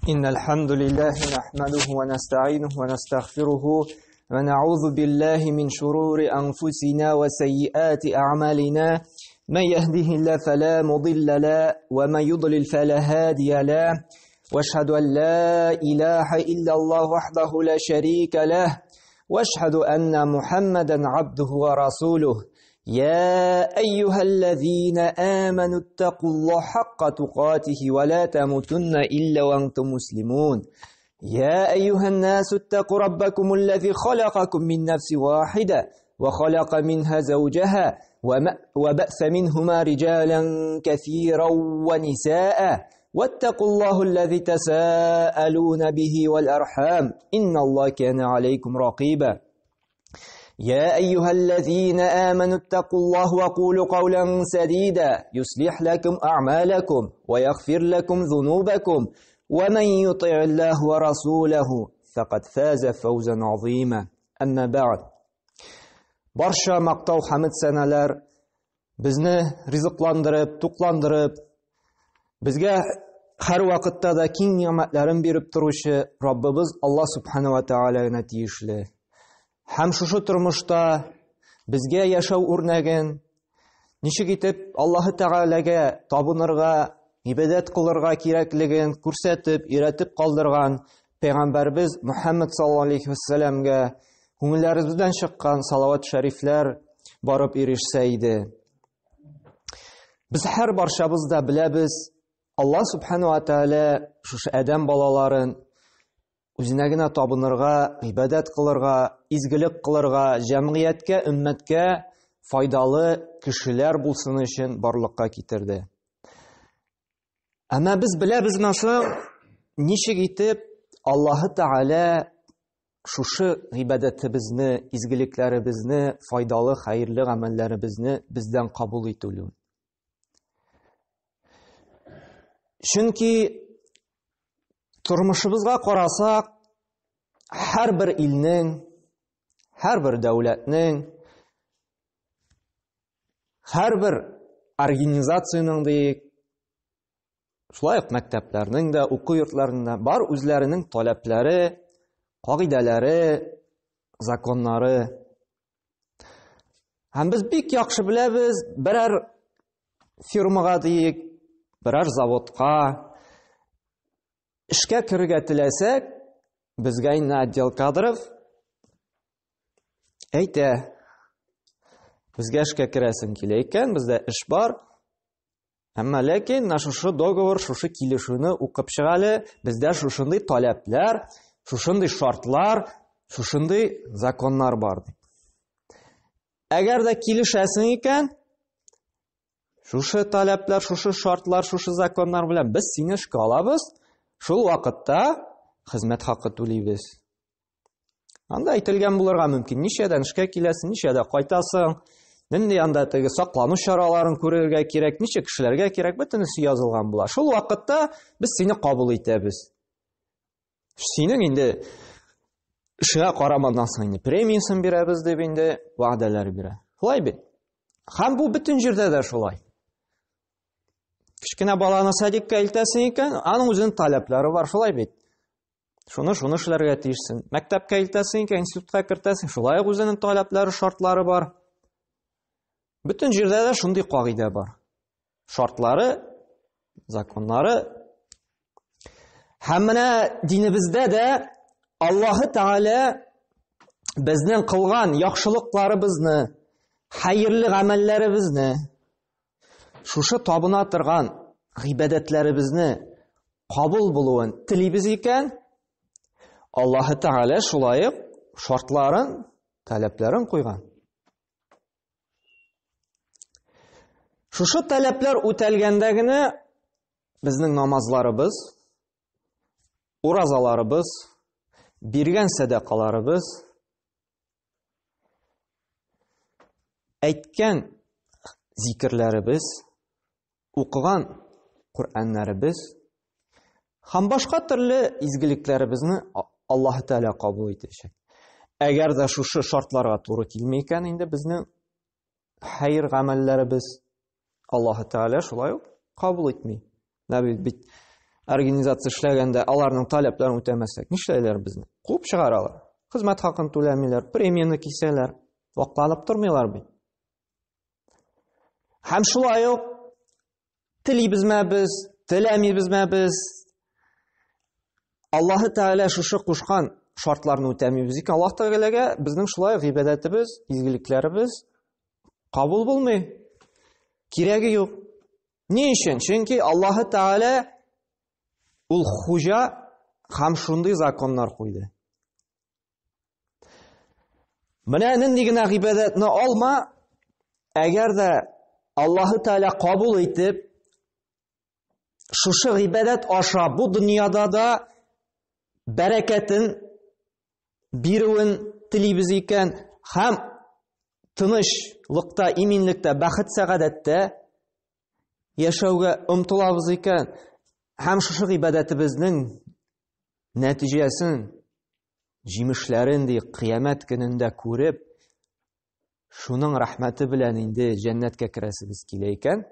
إن الحمد لله نحمده ونستعينه ونستغفره ونعوذ بالله من شرور أنفسنا وسيئات أعمالنا من يهده الله فلا مضل له ومن يضلل فلا هادي له واشهد أن لا إله إلا الله وحده لا شريك له واشهد أن محمدا عبده ورسوله يا أيها الذين آمنوا اتقوا الله حق تقاته ولا تموتن إلا وأنتم مسلمون يا أيها الناس اتقوا ربكم الذي خلقكم من نفس واحدة وخلق منها زوجها وبأس منهما رجالا كثيرا ونساء واتقوا الله الذي تساءلون به والأرحام إن الله كان عليكم رقيبا يا أيها الذين آمنوا اتقوا الله وقولوا قولا سديدا يصلح لكم أعمالكم ويغفر لكم ذنوبكم ومن يطع الله ورسوله فقد فاز فوزا عظيما أما بعد Барша мактау хәмд сәнәләр безне ризыкландырып, тукландырып, безгә һәр вакытта да киң ни'мәтләрен биреп торучы Раббыбыз Аллаһ субхана ва таалагына тиешле. Һәм шушы тормышта безгә яшәү үрнәген, ничек итеп Аллаһы Тәгаләгә табынырга, гыйбадәт кылырга кирәклеген күрсәтеп, өйрәтеп калдырган пәйгамбәрбез Мухаммад саллаллаһу алейхи вәссәламгә күңелләребездән чыккан салават шәрифләр барып ирешсә иде. Без һәр барчабыз да беләбез, Аллаһ субхану ва тааля шушы адәм балаларын үзенә генә табынырга, гыйбадәт кылырга, изгелек кылырга, җәмгыятькә, өммәткә файдалы кешеләр булсын өчен барлыкка китерде. Әмма без беләбезме соң, ничек итеп Аллаһы Тәгалә шушы гыйбадәтебезне, изгелекләребезне, файдалы, хәерле гамәлләребезне бездән кабул итүлүен. Чөнки тормышыбызга карасак, һәрбер илнең, һәрбер дәүләтнең, һәрбер организациянең диек, шулай ук мәктәпләрнең дә, уку йортларының да бар үзләренең таләпләре, кагыйдәләре, законнары. Һәм без бик яхшы беләбез, берәр фирмага диек, берәр заводка эшкә керергә теләсәк, безгә инде отдел кадров әйтә, безгә эшкә керәсең килә икән, бездә эш бар, әмма ләкин менә шушы договор, шушы килешүне укып чык әле, бездә шушындый таләпләр, шушындый шартлар, шушындый законнар бар дип. Әгәр дә килешәсең икән, шушы таләпләр, шушы шартлар, шушы законнар белән без сине эшкә алабыз, шул вакытта хезмәт хакы түлибез. Анда әйтелгән булырга мөмкин, ничәдән эшкә киләсең, ничәдә кайтасың, нинди анда теге саклану чараларын күрергә кирәк, ничек эшләргә кирәк, бөтенесе язылган була. Шул вакытта без сине кабул итәбез. Синең инде эшеңә карамадан соң инде премиясен бирәбез дип инде вәгъдәләр бирә. Шулай бит. Һәм бу бөтен җирдә дә шулай. Кечкенә баланы садикка илтәсең икән, аның үзенең таләпләре бар, шулай бит. Шуны, шуны эшләргә тиешсең. Мәктәпкә илтәсең икән, институтка кертәсең, шулай ук үзенең таләпләре, шартлары бар. Бөтен җирдә дә шундый кагыйдә бар. Шартлары, законнары. Һәм менә динебездә дә Аллаһы Тәгалә безнең кылган яхшылыкларыбызны, хәерле гамәлләребезне, шушы табына торган гыйбадәтләребезне кабул булуын телибез икән, Аллаһы Тәгалә шулай ук шартларын, таләпләрен куйган. Шушы таләпләр үтәлгәндә генә безнең намазларыбыз, уразаларыбыз, биргән сәдакаларыбыз, әйткән зикерләребез, укыган Коръәннәребез һәм башка төрле изгелекләребезне Аллаһ Тәгалә кабул итәчәк. Әгәр дә шушы шартларга туры килми икән, инде безнең хәер гамәлләребез Аллаһ Тәгалә шулай ук кабул итми. Менә бит, бит организация эшләгәндә аларның таләпләрен үтәмәсәк, нишләйләр безне? Куып чыгаралар. Хезмәт хакын түләмиләр, премияне кисәләр. Вакланып тормыйлар бит. Һәм шулай ук телибезме без, теләмибезме без, Аллаһы Тәгалә шушы кушкан шартларны үтәмибез икән, Аллаһ Тәгаләгә безнең шулай гыйбадәтебез, изгелекләребез кабул булмый. Кирәге юк. Ни өчен? Чөнки Аллаһы Тәгалә ул хуҗа һәм шундый законнар куйды. Менә нинди генә гыйбадәтне алма, әгәр дә Аллаһы Тәгалә кабул итеп, шушы гыйбадәт аша бу дөньяда да бәрәкәтен бирүен телибез икән һәм тынычлыкта, иминлектә, бәхет сәгадәттә яшәүгә омтылабыз икән һәм шушы гыйбадәтебезнең нәтиҗәсен, җимешләрен ди кыямәт көнендә күреп, шуның рәхмәте белән инде җәннәткә керәсебез килә икән,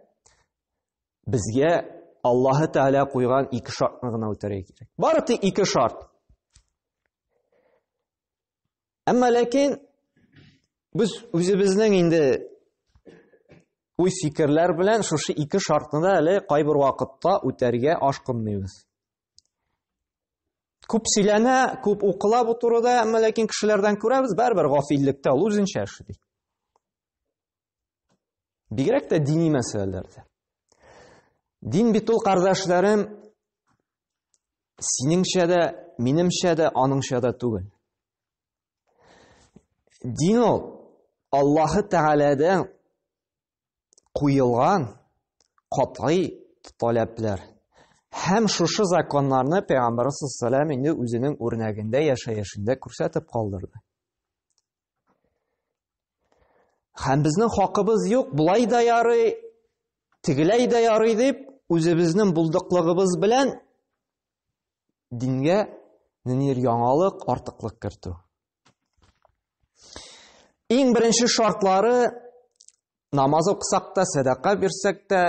безгә Аллаһы Тәгалә куйган ике шартны гына үтәргә кирәк. Бары тик ике шарт. Әмма ләкин без үзебезнең инде уй фикерләр белән шушы ике шартны да әле кайбер вакытта үтәргә ашкынмыйбыз. Күп сөйләнә, күп укыла бу турыда, әмма ләкин кешеләрдән күрәбез, барыбер гафиллектә ул үзенчә эшли. Бигрәк тә дини мәсьәләләрдә. Дин бит ул, кардәшләрем, синеңчә дә, минемчә дә, аныңча да түгел. Дин ул Аллаһы Тәгаләдән куелган катгый таләпләр. Һәм шушы законнарны Пәйгамбәрбез саллаллаһу инде үзенең үрнәгендә яшәешендә күрсәтеп калдырды. Һәм безнең хакыбыз юк, болай да ярый, тегеләй дә ярый дип, үзебезнең булдыклыгыбыз белән дингә ниндидер яңалык, артыклык кертү. Иң беренче шартлары намаз укысак та, сәдака бирсәк тә,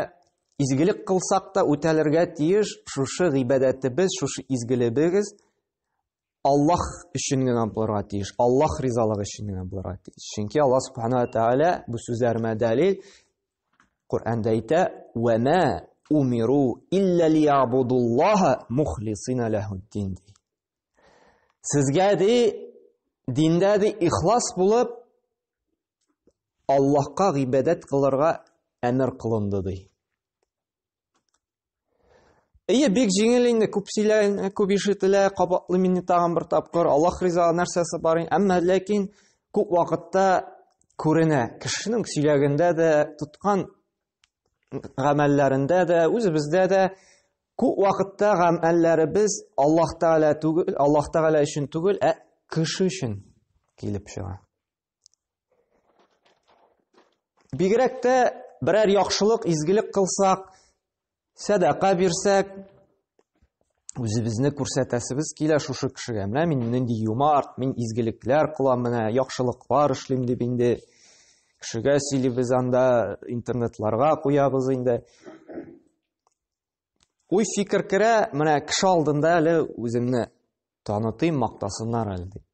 изгелек кылсак та үтәлергә тиеш шушы гыйбадәтебез, шушы изгелегебез Аллаһ өчен генә булырга тиеш. Аллаһ ризалыгы өчен генә булырга тиеш. Чөнки Аллаһ субхана ва тааля бу сүзләремә дәлил Коръәндә әйтә: "Ва ма умиру илля лиябудуллаһа мухлисина лахуддин" ди. Сезгә ди диндә ди ихлас булып Аллаһка гыйбадәт кылырга әмер кылынды ди. Әйе, бик җиңел инде, күп сөйләнә, күп ишетелә, кабатлыйм инде тагын бер тапкыр, Аллаһ риза нәрсәсе бар, әмма ләкин күп вакытта күренә, кешенең сөйләгәндә дә, тоткан гамәлләрендә дә, үзебездә дә күп вакытта гамәлләребез Аллаһ Тәгалә түгел, Аллаһ Тәгалә өчен түгел, ә кеше өчен килеп чыга. Бигрәк тә берәр яхшылык, изгелек кылсак, сәдака бирсәк, үзебезне күрсәтәсебез килә шушы кешегә. Менә мин нинди юмарт, мин изгелекләр кылам, менә яхшылыклар эшлим дип инде кешегә сөйлибез анда, интернетларга куябыз инде. Уй фикер керә, менә кеше алдында әле үземне танытыйм, мактасыннар әле дип.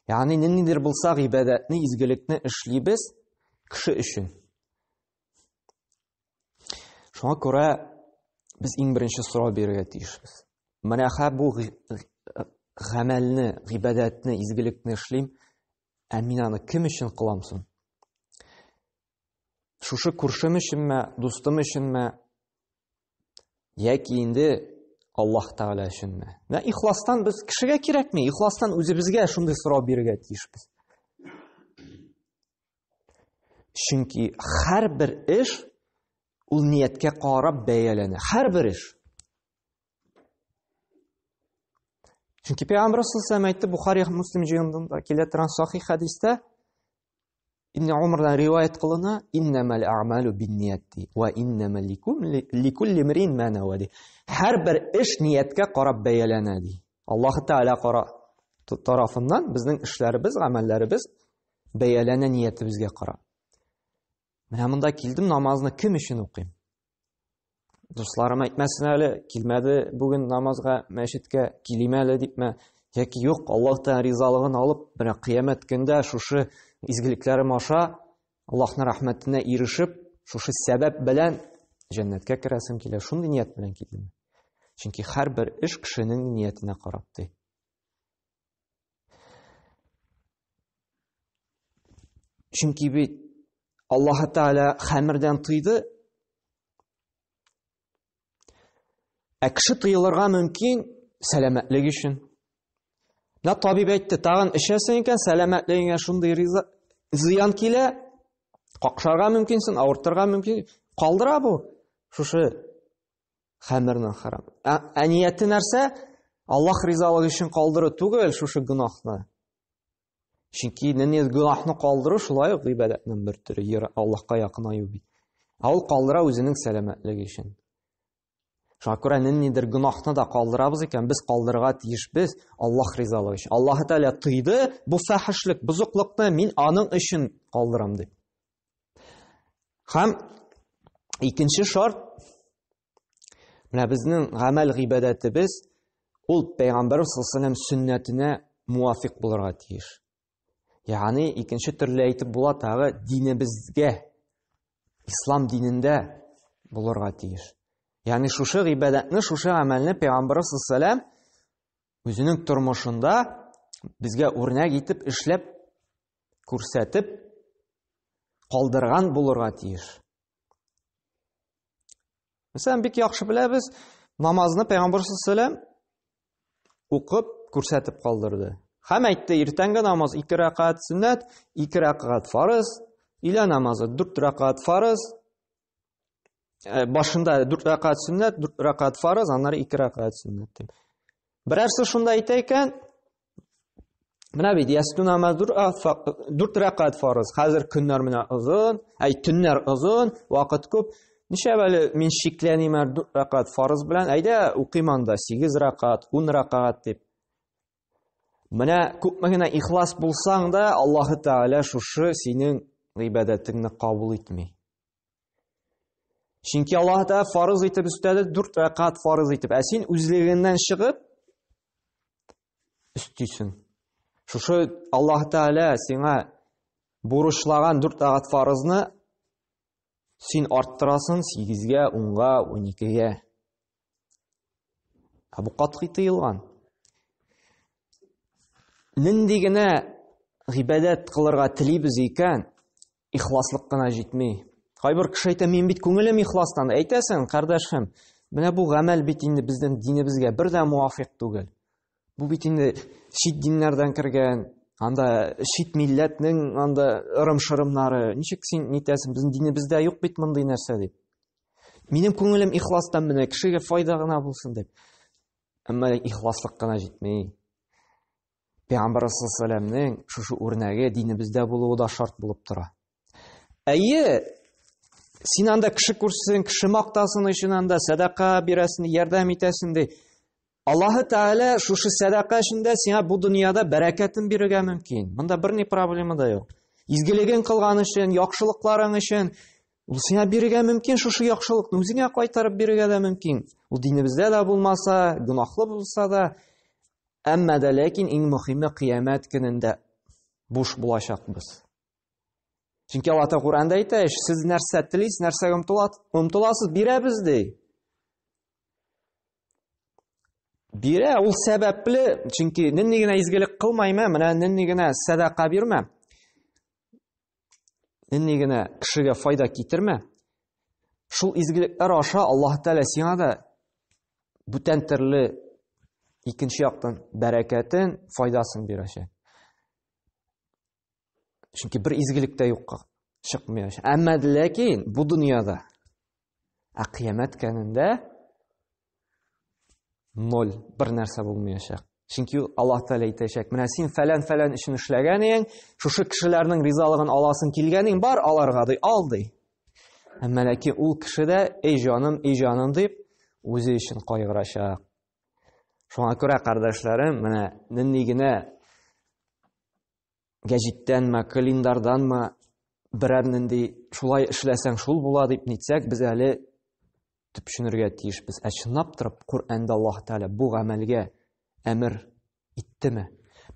Ягъни ниндидер булса гыйбадәтне, изгелекне эшлибез кеше өчен. Шуңа күрә без иң беренче сорау бирергә тиешбез. Менә хә бу гамәлне, гыйбадәтне, изгелекне эшлим, ә мин аны кем өчен кылам соң? Шушы күршем өченме, дустым өченме, яки инде Аллаһ Тәгалә өченме? Менә ихластан без кешегә кирәкми, ихластан үзебезгә шундый сорау бирергә тиешбез. Чөнки һәрбер эш ул нияткә карап бәяләнә. Һәрбер эш. Чөнки Пәйгамбер саллаллаху алейһи әйтте, Бухари һәм Муслим җыенында килә торган сахих хәдистә, Ибн Умардан риваять кылына, иннамал а'малу бинният ди, ва иннама ликулли имрин ма нава ди. Һәрбер эш нияткә карап бәяләнә ди. Аллаһ Тәгалә кара тарафыннан безнең эшләребез, гамәлләребез бәяләнә ниятебезгә карап. Менә монда килдем, намазны кем өчен укыйм? Дусларым әйтмәсен әле, килмәде бүген намазга, мәчеткә, килим әле дипме? Яки юк, Аллаһ Тәгалә ризалыгын алып, менә кыямәт көндә шушы изгелекләрем аша Аллаһның рәхмәтенә ирешеп, шушы сәбәп белән җәннәткә керәсем килә. Шундый ният белән килдем. Чөнки һәрбер эш кешенең ниятенә карап ди. Чөнки бит Аллаһ Тәгалә хәмердән тыйды. Ә кеше тыелырга мөмкин сәламәтлек өчен. Менә табиб әйтте, тагын эчәсең икән, сәламәтлегеңә шундый риза, зыян килә, какшарга мөмкинсең, авыртырга мөмкин. Калдыра бу. Шушы хәмернең харам. Ә, ә нияте нәрсә? Аллаһ ризалыгы өчен калдыру түгел шушы гөнаһны. Чөнки нинди гөнаһны калдыру шулай ук гыйбадәтнең бер төре, Аллаһка якынаю бит. Ә ул калдыра үзенең сәламәтлеге өчен. Шуңа күрә ниндидер гөнаһны да калдырабыз икән, без калдырырга тиешбез Аллаһ ризалыгы өчен. Аллаһ Тәгалә тыйды бу фәхешлек, бозыклыкны мин аның өчен калдырам дип. Һәм икенче шарт менә безнең гамәл гыйбадәтебез ул пәйгамбәр саллаллаху сөннәтенә муафик булырга тиеш. Ягъни икенче төрле әйтеп була тагы динебезгә ислам динендә булырга тиеш. Ягъни шушы гыйбадәтне, шушы гамәлне пәйгамбәр саллаллаху үзенең тормышында безгә үрнәк итеп эшләп күрсәтеп калдырган булырга тиеш. Мәсәлән, бик яхшы беләбез, намазны Пәйгамбәр саллаллаху укып күрсәтеп калдырды. Һәм әйтте, иртәнге намаз 2 рәкәгать сөннәт, 2 рәкәгать фарыз, өйлә намазы 4 рәкәгать фарыз, башында 4 рәкәгать сөннәт, 4 рәкәгать фарыз, аннары 2 рәкәгать сөннәт дип. Берәрсе шунда әйтә икән, менә бит ястү намаз 4 рәкәгать фарыз. Хәзер көннәр менә озын, әй төннәр озын, вакыт күп. Нишләп әле мин шикләним әле 4 рәкәгать фарыз белән? Әйдә укыйм анда 8 рәкәгать, 10 рәкәгать дип. Менә күпме генә ихлас булсаң да, Аллаһы Тәгалә шушы синең гыйбадәтеңне кабул итми. Чөнки Аллаһ Тәгалә фарыз итеп өстәде, 4 рәкәгать фарыз итеп. Ә син үзлегеңнән чыгып өстисең. Шушы Аллаһ Тәгалә сиңа бурычлаган 4 рәкәгать фарызны син арттырасың 8-гә, 10-га, 12-гә. Ә бу катгый тыелган. Нинди генә гыйбадәт кылырга телибез икән, ихласлык кына җитми. Кайбер кеше әйтә, мин бит күңелем ихластан. Әйтәсең, кардәшем, менә бу гамәл бит инде безнең динебезгә бер дә муафик түгел. Бу бит инде чит диннәрдән кергән, анда чит милләтнең анда ырым-шырымнары. Ничек син нитәсең? Безнең динебездә юк бит мондый нәрсә дип. Минем күңелем ихластан менә кешегә файда гына булсын дип. Әмма ихласлык кына җитми. Пәйгамбәр саллаллаху шушы үрнәге динебездә булуы да шарт булып тора. Әйе, син анда кеше күрсен, кеше мактасын өчен анда сәдака бирәсен, ярдәм итәсен ди. Аллаһы Тәгалә шушы сәдака эчендә сиңа бу дөньяда бәрәкәтен бирергә мөмкин. Монда берни проблема да юк. Изгелеген кылган өчен, яхшылыкларың өчен ул сиңа бирергә мөмкин шушы яхшылыкны үзеңә кайтарып бирергә дә мөмкин. Ул динебездә дә булмаса, гөнаһлы булса да, әмма дә ләкин иң мөһиме кыямәт көнендә буш булачакбыз. Чөнки Аллаһ Тәгалә Коръәндә әйтә, сез нәрсә телисез, нәрсәгә омтыласыз, бирәбез ди. Бирә, ул сәбәпле, чөнки нинди генә изгелек кылмаймы, менә нинди генә сәдака бирмә, нинди генә кешегә файда китермә, шул изгелекләр аша Аллаһ Тәгалә сиңа да бүтән төрле икенче яктан бәрәкәтен, файдасын бирәчәк. Чөнки бер изгелек тә юкка чыкмый. Әмма ләкин бу дөньяда, ә кыямәт көнендә ноль, бер нәрсә булмаячак. Чөнки Аллаһ Тәгалә әйтәчәк, менә син фәлән-фәлән өчен эшләгән идең, шушы кешеләрнең ризалыгын аласың килгән идең, бар аларга ди, ал ди. Әмма ләкин ул кеше дә, эй җаным, эй җаным дип, үзе өчен кайгырачак. Шуңа күрә, кардәшләрем, менә нинди генә гәҗиттәнме, календарданмы берәр нинди шулай эшләсәң шул була дип нитсәк, без әле төпченергә тиешбез. Ә чынлап торып, Коръәндә Аллаһ Тәгалә бу гамәлгә әмер иттеме?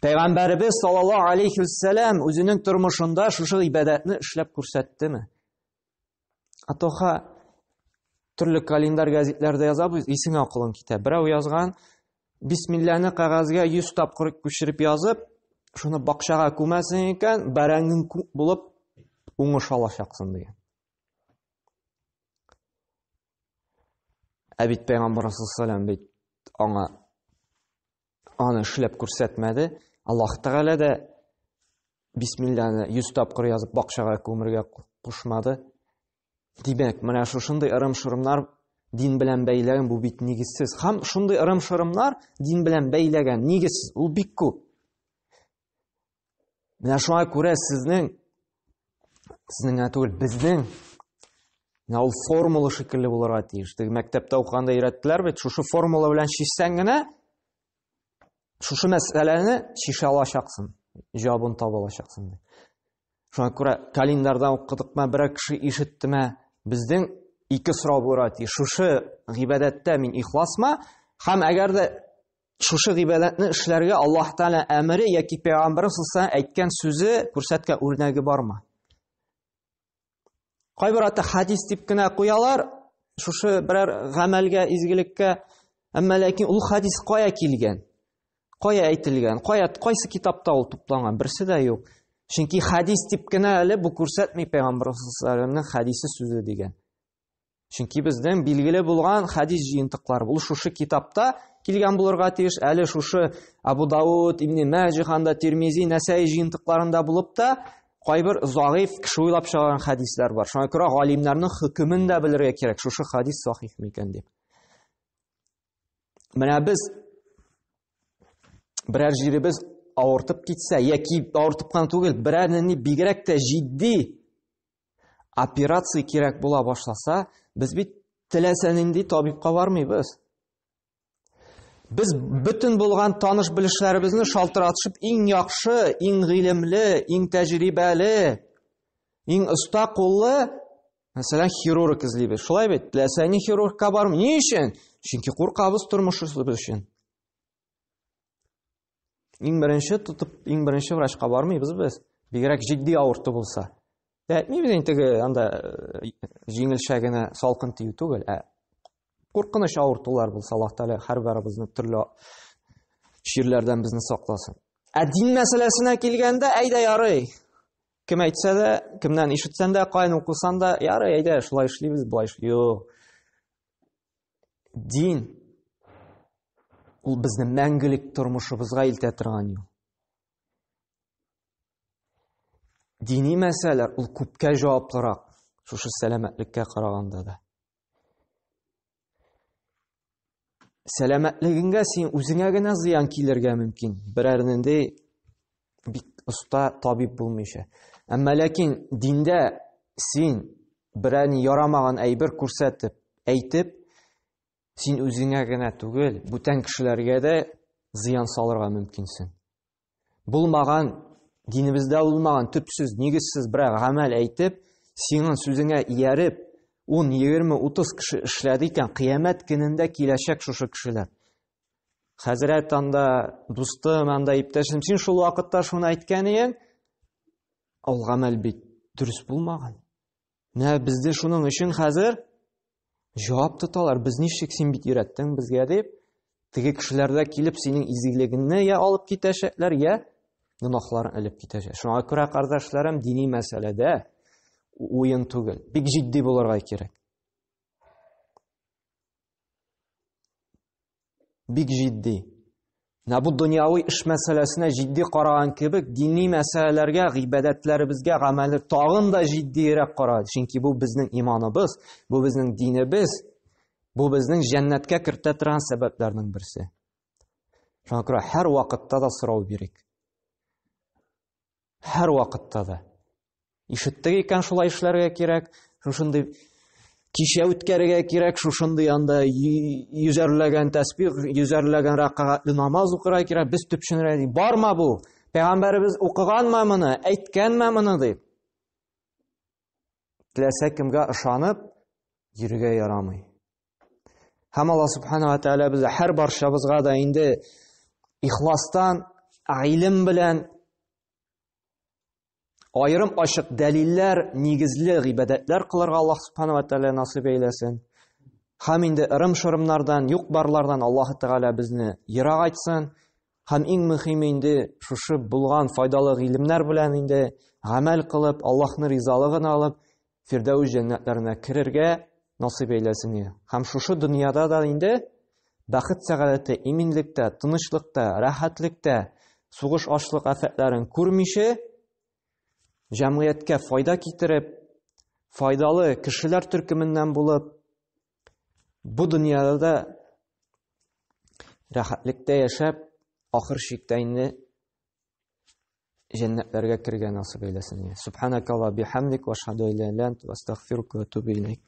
Пәйгамбәребез саллаллаһу алейхи вәссәлам үзенең тормышында шушы гыйбадәтне эшләп күрсәттеме? Атоха төрле календарь гәзитләрдә язабыз, исеңә акылың китә. Берәү язган, бисмилләне кәгазьгә 100 тапкыр күчереп язып, шуны бакчага күмәсең икән, бәрәңгең күп булып уңыш алачаксың дигән. Ә бит Пәйгамбәр саллаллаху бит аңа аны эшләп күрсәтмәде. Аллаһ Тәгалә дә бисмилланы 100 тапкыр язып бакчага күмергә кушмады. Димәк, менә шушындый ырым-шырымнар дин белән бәйләгән бу бит нигезсез. Һәм шундый ырым-шырымнар дин белән бәйләгән нигезсез, ул бик күп. Менә шуңа күрә сезнең сезнең генә түгел, безнең менә ул формула шикелле булырга тиеш. Теге мәктәптә укыганда өйрәттеләр бит, шушы формула белән чишсәң генә шушы мәсьәләне чишә алачаксың, җавабын таба алачаксың. Шуңа күрә календарьдан укыдыкмы, берәр кеше ишеттеме, безнең ике сорау булырга тиеш. Шушы гыйбадәттә мин ихласмы? Һәм әгәр дә шушы гыйбадәтне эшләргә Аллаһ Тәгалә әмере яки пәйгамбәре саллаллаху әйткән сүзе, күрсәткән үрнәге бармы? Кайбер ата хадис дип кенә куялар, шушы берәр гамәлгә, изгелеккә, әмма ләкин ул хадис кая килгән? Кая әйтелгән? Кая, кайсы китапта ул тупланган? Берсе дә юк. Чөнки хадис дип кенә әле бу күрсәтми пәйгамбәр саллаллаху хадисе сүзе дигән. Чөнки безнең билгеле булган хадис җыентыклары ул шушы китапта килгән булырга тиеш. Әле шушы Абу Дауд, Ибн Мәҗих, анда Тирмизи, Нәсәи җыентыкларында булып та кайбер заиф кеше уйлап чыгарган хадисләр бар. Шуңа күрә галимнәрнең хөкемен дә белергә кирәк, шушы хадис сахих микән дип. Менә без берәр җиребез авыртып китсә яки авыртып кына түгел, берәр нинди бигрәк тә җитди операция кирәк була башласа, без бит теләсә нинди табибка бармыйбыз. Без бөтен булган таныш белешләребезне шалтыратышып, иң яхшы, иң гыйлемле, иң тәҗрибәле, иң оста куллы, мәсәлән, хирург эзлибез. Шулай бит? Теләсә ни хирургка бармый. Ни өчен? Чөнки куркабыз тормышыбыз өчен. Иң беренче тотып, иң беренче врачка бармыйбыз без. Бигрәк җитди авырту булса. Әйтмибез инде теге анда э, җиңелчә генә салкын тию түгел, ә куркыныч авыртулар булса, Аллаһ Тәгалә һәрберебезне төрле чирләрдән безне сакласын. Ә дин мәсьәләсенә килгәндә, әйдә ярый. Кем әйтсә дә, кемнән ишетсәң дә, каян укысаң да, ярый, әйдә, шулай эшлибез, болай Юк. Дин ул безне мәңгелек тормышыбызга илтә торган юл. Дини мәсьәләләр ул күпкә җаваплырак, шушы сәламәтлеккә караганда да. Сәламәтлегеңгә син үзеңә генә зыян килергә мөмкин. Берәр нинди бик оста табиб булмыйча. Әмма ләкин диндә син берәр ярамаган әйбер күрсәтеп, әйтеп, син үзеңә генә түгел, бүтән кешеләргә дә зыян салырга мөмкинсең. Булмаган, динебездә булмаган төпсез, нигезсез берәр гамәл әйтеп, синең сүзеңә ияреп, 10, 20, 30 кеше эшләде икән, кыямәт көнендә киләчәк шушы кешеләр. Хәзрәт анда, дустым анда, иптәшем, син шул вакытта шуны әйткән идең, ул гамәл бит дөрес булмаган. Менә безне шуның өчен хәзер җавап тоталар. Без ничек син бит өйрәттең безгә дип, теге кешеләр дә килеп синең изгелегеңне я алып китәчәкләр, я гөнаһларын элеп китәчәк. Шуңа күрә, кардәшләрем, дини мәсьәләдә уен түгел, бик җитди булырга кирәк. Бик җитди. Менә бу дөньяви эш мәсьәләсенә җитди караган кебек, дини мәсьәләләргә, гыйбадәтләребезгә, гамәлләр тагын да җитдиерәк кара. Чөнки бу безнең иманыбыз, бу безнең динебез, бу безнең җәннәткә кертә торган сәбәпләрнең берсе. Шуңа күрә һәр вакытта да сорау бирик. Һәр вакытта да. Ишеттек икән, шулай эшләргә кирәк. Шушындый кичә үткәрергә кирәк, шушындый анда йөзәрләгән тәсбих, йөзәрләгән рәкәгатьле намаз укырга кирәк. Без төпченергә ди. Барма бу? Пәйгамбәребез укыганмы моны, әйткәнме моны дип. Теләсә кемгә ышанып йөрергә ярамый. Һәм Аллаһ субхана ва тааля безгә һәр барчабызга да инде ихластан, гыйлем белән аерым ачык дәлилләр, нигезле гыйбадәтләр кылырга Аллаһ субхана ва тааля насыйп әйләсен. Һәм инде ырым-шырымнардан, юк-барлардан Аллаһ Тәгалә безне ерак айтсын. Һәм иң мөһиме инде шушы булган файдалы гыйлемнәр белән инде гамәл кылып, Аллаһның ризалыгын алып, Фирдәүс җәннәтләренә керергә насыйп әйләсен. Һәм шушы дөньяда да инде бәхет сәгадәте, иминлектә, тынычлыкта, рәхәтлектә, сугыш, ачлык афәтләрен күрмичә, җәмгыятькә файда китереп, файдалы кешеләр төркеменнән булып, бу дөньяда да рәхәтлектә яшәп, ахыр чиктә инде җәннәтләргә керергә насыйп әйләсен. Субханакалла бихамдик ва ашһаду ан ла иляха илля анта ва астагфирука ва атубу илейк.